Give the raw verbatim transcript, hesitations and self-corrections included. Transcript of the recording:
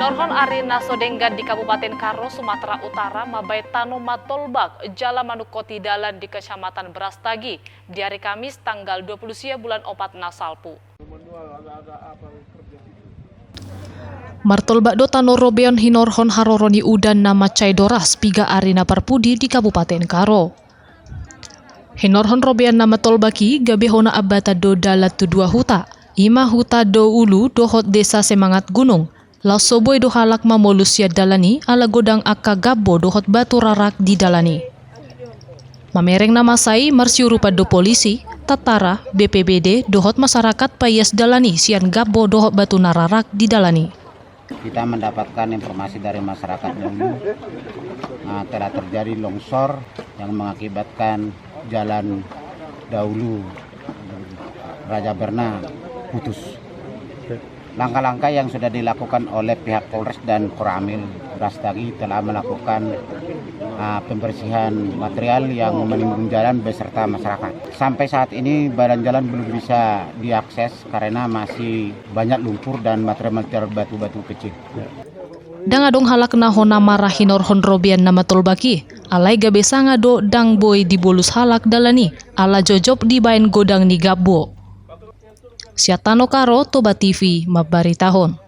Hinorhon ari na so denggan di Kabupaten Karo, Sumatera Utara, mambahen tano matolbak jala manungkoti dalan di Kecamatan Brastagi di ari Kamis tanggal dua puluh sia bulan opat na salpu. Martolbak do tano robeon hinorhon haroro ni udan na mansai doras piga ari na parpudi di Kabupaten Karo. Hinorhon robean na matolbak i gabe hona ambatan do dalan tu dua huta, i ma Huta Doulu dohot Desa Semangat Gunung, laos so boi do halak mamolus sian dalan i ala godang angka gabbo dohot batu rarak di dalan i. Mamereng na masa i marsiurupan do polisi, tantara, B P B D dohot masyarakat paias dalan i sian gabbo dohot batu na rarak di dalan i. Kita mendapatkan informasi dari masyarakat Doulu, ah, telah terjadi longsor yang mengakibatkan jalan Doulu Raja Berna putus. Langkah-langkah yang sudah dilakukan oleh pihak Polres dan Koramil Brastagi telah melakukan, ah, pembersihan material yang menimbun jalan beserta masyarakat. Sampai saat ini badan jalan belum bisa diakses karena masih banyak lumpur dan material-material batu-batu kecil. Ndang adong halak na hona marah hinorhon robean na matolbak i, alai gabe sanga do ndang boi dibolus halak dalan i, ala jojop dibahen godang ni gabbo. Sian Tano Karo, Toba T V mambaritahon.